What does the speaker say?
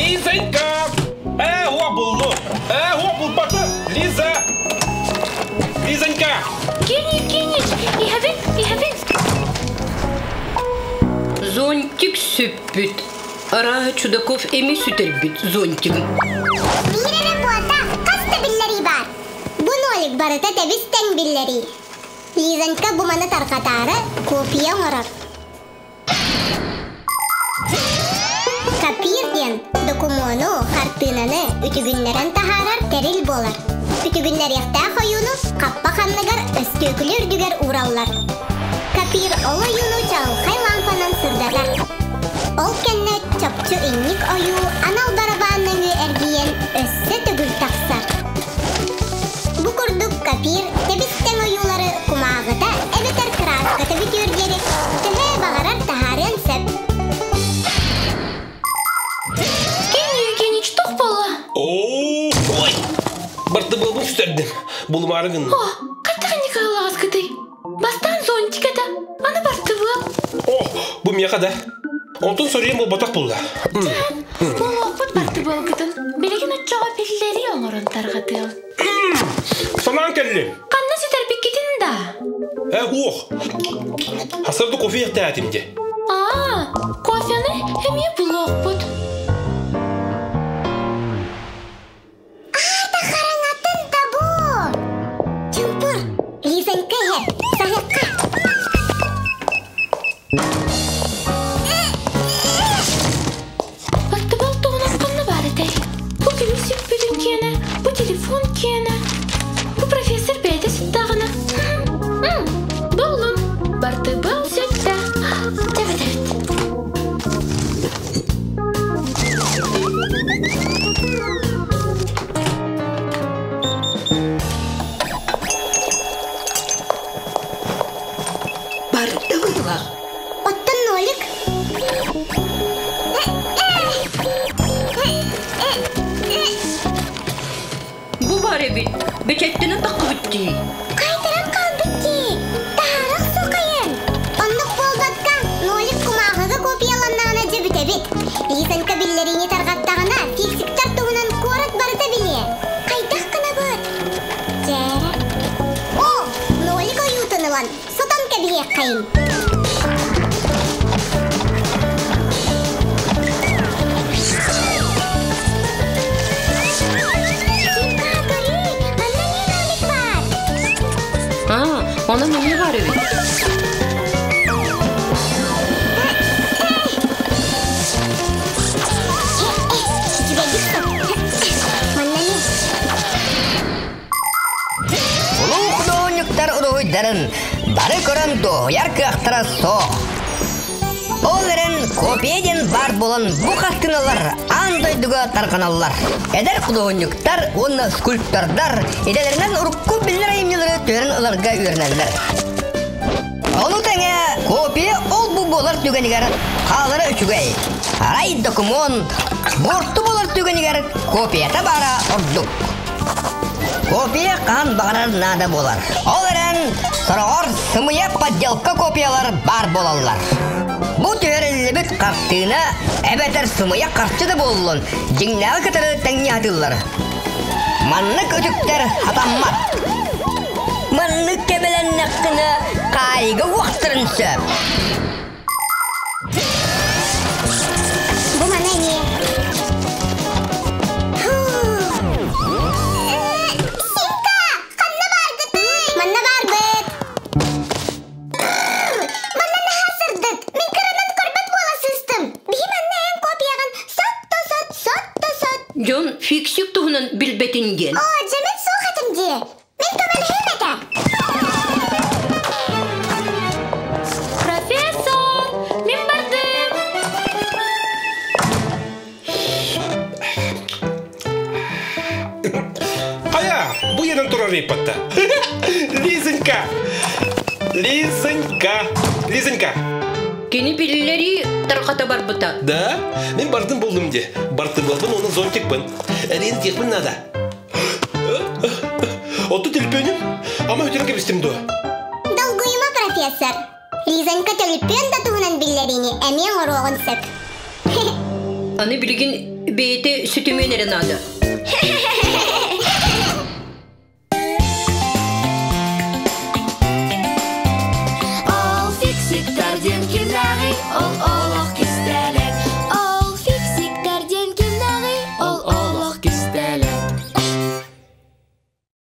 Лизонька! Ээ, уох буллу! Ээ, уох булбатым! Лиза! Лизонька! Евгений Евгеньевич, иһэбин, иһэбин! Зонтик сүппүт. Арааһа Чудаков эми сүтэрбит зонтигын. Биир эрэ буолта, хас да биллэрии баар. Бу нолик барыта тэбис-тэҥ биллэрии. Лизонька бу маны тарҕатаары копия оҥорор. Копир диэн докумуону, хартыынаны үтүгүннэрэн таһаарар тэрил буолар. Үтүгүннэриэхтээх ойууну хаппах анныгар өстүөкүлэ үрдүгэр уураллар. Копир ол ойууну чаҕылхай лаампанан сырдатар. Ол кэннэ чопчу инник ойуу анал барабаан нөҥүө эргийэн өссө төгүл тахсар. Бу курдук копир тэбис-тэҥ ойуулары кумааҕыта эбэтэр кырааската бүтүөр диэри төһө баҕарар таһаарыан сөп. Евгений Евгеньевич, туох буолла? Оо, ой! Бартыбыалбын сүтэрдим. Булумаары гынным. О, хайдах инник ыаллаҕаскытый? Бастаан зонтик этэ, аны бартыбыал. О, бу миэхэ да. Онтон соруйан буолбатах булла. Буолуохпут бартыбыалгытын билигин оччоҕо биллэрии оҥорон тарҕатыам. Санаан кэллим. Ханна сүтэрбиккитин да? Э, уох. Хасырды кофе иэхтээтим де. Аа, кофены эмиэ булуохпут. Аата хараҥатын табу! Чумпур, Лизонька иһэр, саһыахха. Бартыбал туһунан ханна баар этэй? Бу көмүс сүппүтүн киэнэ, бу телефон киэнэ. Бу профессор бэйэтэ сыттаҕына. Буллум. Бартыбал сүттэ. Тэбит эбит. Барда быһылаах. Оттон нолик? Бу бар эбит. Бэчэттэнэн таххыбыт дии. Кайтаран хаалбыт дии. Таһаарах суқайын. Оннук буолбакка, нолик кумааҕыга копияланнаҕына дьэ бүтэбит. Лизонька биллэриини тарҕаттаҕына, фиксиктар туһунан куорат барыта билиэ. Хайдах гынабыт? Дьээрэ. О, нолик ойуутун ылан, сотон кэбиһиэххэйин. А, онон эмиэ баар эбит. Улуу худуоһунньуктар уруһуйдарын бары көрөн дуоһуйар кыахтара суох. Ол эрэн копия диэн баар буолан бу хартыыналар аан дойдуга тарҕаналлар. Эдэр худуоһунньуктар уонна скульптордар идэлэринэн урукку биллэр айымньылары түһэрэн ыларга үөрэнэллэр. Ону тэҥэ копия ол-бу буолар түгэнигэр хаалара үчүгэй. Арай докумуон буорту буолар түгэнигэр копията баара ордук. Копия хаһан баҕарар наада буолар. Ол эрэн сороҕор сымыйа подделка копиялар баар буолаллар. Бу түһэриллибит хартыына эбэтэр сымыйа харчы да буоллун, дьиҥнээҕи кытары тэҥнии сатыыллар. Маннык үтүктэр хатаммат. Маннык кэбилэннэххинэ хаайыга уохтарын сөп. Бу маны эмиэ. Симка, ханна бааргытый? Манна баарбыт. Манна наһаа сырдык. Мин кыранан көрбөт буола сыыстым. Биһи манна эн копияҕын сот да сот, сот да сот. Дьон фиксик туһунан билбэтин диэн. Оо, дьэ мин суох этим дии. Мин көмөлөһүөм этэ. Профессор, мин бардым. Хайа, бу еден турар рейпатта. Лизонька! Лизонька! Лизонька! Кини биллэрии тарҕата барбыта. Да? Мин бардым булдум де. Бартыбылбын оны зонтикпын. Эрин тиэхпин надо. Отту төлпөнүм. Ама өтөрөн кэбистим дуо? Долгуйума, профессор. Лизонька төлөпүөн да туһунан биллэриини эмиэ оҥоруоҕун сөп. Аны билигин бэйэтэ сүтүмүөн эрэ наада.